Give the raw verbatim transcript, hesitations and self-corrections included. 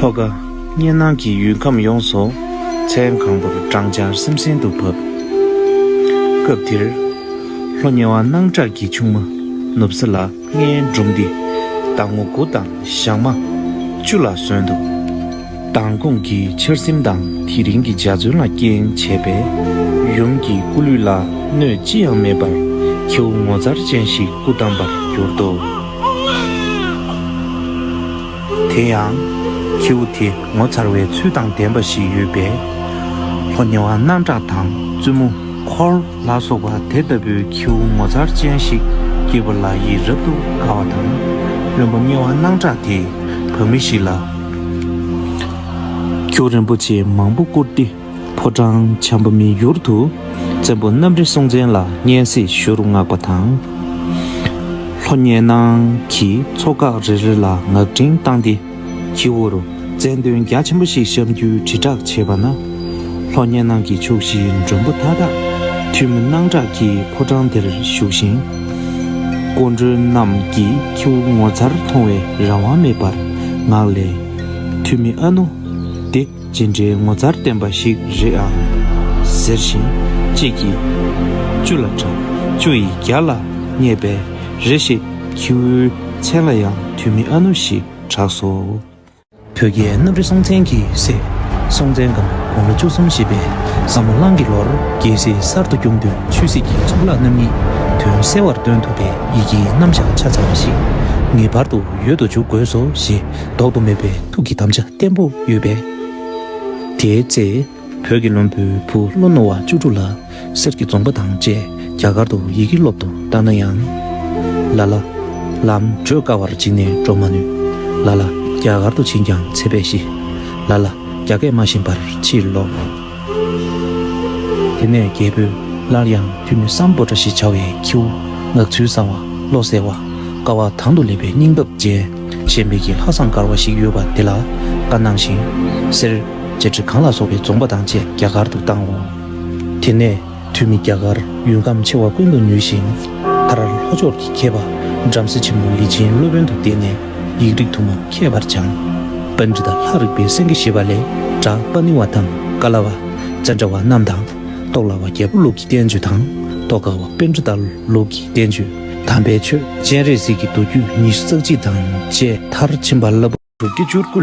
ལྷོ་ཁ་གཉའ་ནང་གི་ཡུལ་ཁམས་ཡོངས་སུ་མཚན་གང་པོར་སྦྲང་ཆར་སིམ་སིམ་དུ་བབས། སྐབས་དེར་ལྷོ་གཉའ་བ་སྣང་གྲགས་ཀྱི་ཆུང་མ་ནུབ་ས་ལ་མངལ་སྦྲུམ་སྟེ་ཟླ་ངོ་དགུ་དང་ཞག་མ་བཅུ་ལ་སོན་འདུག། མདང་དགོང་གི་ཆར་ཟིམ་དང་དེ་རིང་གི་འཇའ་ཚོན་ལ་རྐྱེན་བྱས་པས། ཡུམ་གྱི་སྐུ་ལུས་ལ་གནོད་ཅི་ཡང་མེད་པར་ཁྱེའུ་ངོ་མཚར་ཅན་ཞིག་སྐུ་བལྟམས་པར་གྱུར་ཏོ། དེ་ཡང་ཁྱེའུ་དེ་ངོ་མཚར་བའི་ཚུལ་དང་ལྡན་པ་ཞིག་ཡོད་པས། ལྷོ་གཉའ་བ་སྣང་གྲགས་དང་བཙུན་མོ་འཁོར་ལ་སོགས་པ་དེ་ལྟ་བུའི་ཁྱེའུ་ངོ་མཚར་ཅན་ཞིག་སྐྱེས་པ་ལ་ཡིད་རབ་ཏུ་དགའ་བ་དང་། བློན་པོ་གཉའ་བ་སྣང་གྲགས་དེས་བུད་མེད་ཞིག་ལ། ཁྱེའུ་རིན་པོ་ཆེ་མང་པོ་བསྐུར་ཏེ། ཕོ་བྲང་བྱམས་པ་མིའི་ཡུལ་དུ་བཙན་པོ་གནམ་རི་སྲོང་བཙན་ལ་སྙན་སྲིད་ཞུ་རུ་མངགས་པ་དང་། ལྷོ་གཉའ་ནང་གི་མཚོ་འགག་རེ་རེ་ལ་ངག་འཕྲིན་བཏང་སྟེ། ཁྱེའུར་བཙན་གདོན་རྒྱ་ཆེན་པོ་ཞིག་བཤམས་རྒྱུའི་དྲིལ་བསྒྲགས་བྱས་པ་ན། ལྷོ་གཉའ་ནང་གི་ཕྱོགས་བཞིའི་མགྲོན་པོ་མཐའ་དག་ཐུ་མི་སྣང་གྲགས་ཀྱི་ཕོ་བྲང་དེར་བཞུགས་ཤིང་། སྐུ་མགྲོན་རྣམས་ཀྱིས་ཁྱེའུ་ངོ་མཚར་མཐོང་བའི་རང་དབང་མེད་པར་ངག་ལས། ཐུ་མི་ཨ་ནུ། དེ་ཇི་འདྲའི་ངོ་མཚར་ལྡན་པ་ཞིག་རེད་ཨང་། ཟེར་ཞིང་གཅིག་གིས་བཅུ་ལ་གྲགས། བཅུ་ཡིས་བརྒྱ་ལ་བསྙད་པས་རེ་ཞིག་ཁྱེའུའི་མཚན་ལ་ཡང་ཐུ་མི་ཨ་ནུ་ཞེས་གྲགས་སོ། བོད་རྒྱལ་གནམ་རི་སྲོང་བཙན་གྱི་སྲས་སྲོང་བཙན་སྒམ་པོ་དགུང་ལོ་བཅུ་གསུམ་བཞེས་པའི་ཟབ་མོ་གླང་གི་ལོར་རྒྱལ་སྲིད་གསར་དུ་བསྐྱོངས་དུས་ཆོས་སྲིད་ཀྱི་གཙུག་ལག་རྣམ་གཉིས་དོན་གསལ་བར་སྟོན་ཐུབ་པའི་ཡི་གེའི་རྣམ་གཞག་ཆ་ཚང་བ་ཞིག་ངེས་པར་དུ་ཡོད་དུ་འཇུག་དགོས་སོ་ཞེས་ལྡོག་ཏུ་མེད་པའི་ཐུགས་ཀྱི་དམ་བཅའ་བརྟན་པོ་ཡོད་པས། དེའི་ཚེ། བོད་ཀྱི་བློན་པོའི་བུ་བློ་རྣོ་བ་བཅུ་དྲུག་ལ་གསེར་གྱི་རྫོང་པ་དང་བཅས་རྒྱ་གར་དུ་ཡི་གེ་སློབ་ཏུ་བཏང་ན་ཡང་། ལ་ལ། ལམ་བགྲོད་དཀའ་བར་འཇིགས་ནས་འགྲོ་མ་ནུས། ལ་ལ་རྒྱ་གར་དུ་ཕྱིན་ཀྱང་ཚེ་འཕེལ་ཞིག། ལ་ལ་རྒྱ་སྐད་མ་ཤེས་པར་ཕྱིར་ལོག། དེ་ནས་རྒྱལ་པོས་སླར་ཡང་ཐུ་མི་སམ་བྷོ་ཊ་ཞེས་བྱ་བའི་ཁྱེའུ་ངག་ཚུལ་གསང་བ་བློ་གསལ་བ་དཀའ་བ་དང་དུ་ལེན་པའི་སྙིང་སྟོབས་ཅན་གཞན་ཕན་གྱི་ལྷག་བསམ་དཀར་བ་ཞིག་ཡོད་པ་དེ་ལ་བཀའ་གནང་ཞིང་གསེར། འཇའ་ཁྲི་གང་ལ་སོགས་པའི་རྫོང་པ་དང་བཅས་རྒྱ་གར་དུ་བཏང་ངོ་། དེ་ནས་ཐུ་མི་རྒྱ་གར་ཡུལ་ཁམས་ཆེ་བ་ཀུན་ཏུ་མྱུལ་ཞིང་། མཐར་ལྷོ་ཕྱོགས་ཀྱི་མཁས་པ་བྲམ་ཟེ་ཆེན་པོ་ལི་ཆིན་སློབ་དཔོན་དུ་བསྟེན་ནས་ཡིག་རིགས་དུ་མ་མཁས་པར་སྦྱངས། པཎྜི་ཏ་ལྷ་རིག་པའི་སེང་གེ་ཞེས་པ་ལས་གྲགས་པ་ཎི་བ་དང་ཀ་ལ་བ། ཙནྡྲ་བ་རྣམས་དང་། ཏོག་ལ་བ་རྒྱལ་པོ་ལུགས་ཀྱི་བསྟན་བཅོས་དང་། ཏོག་ཀ་བ་པཎྜི་ཏ་ལུགས་ཀྱི་བསྟན་བཅོས། དམ་པའི་ཆོས་སྤྱན་རས་གཟིགས་ཀྱི་མདོ་རྒྱུད་ཉི་ཤུ་རྩ་གཅིག་དང་བཅས་མཐར་ཕྱིན་པ་ལ། དྲུག་བརྒྱ་བཅུ་དགུ།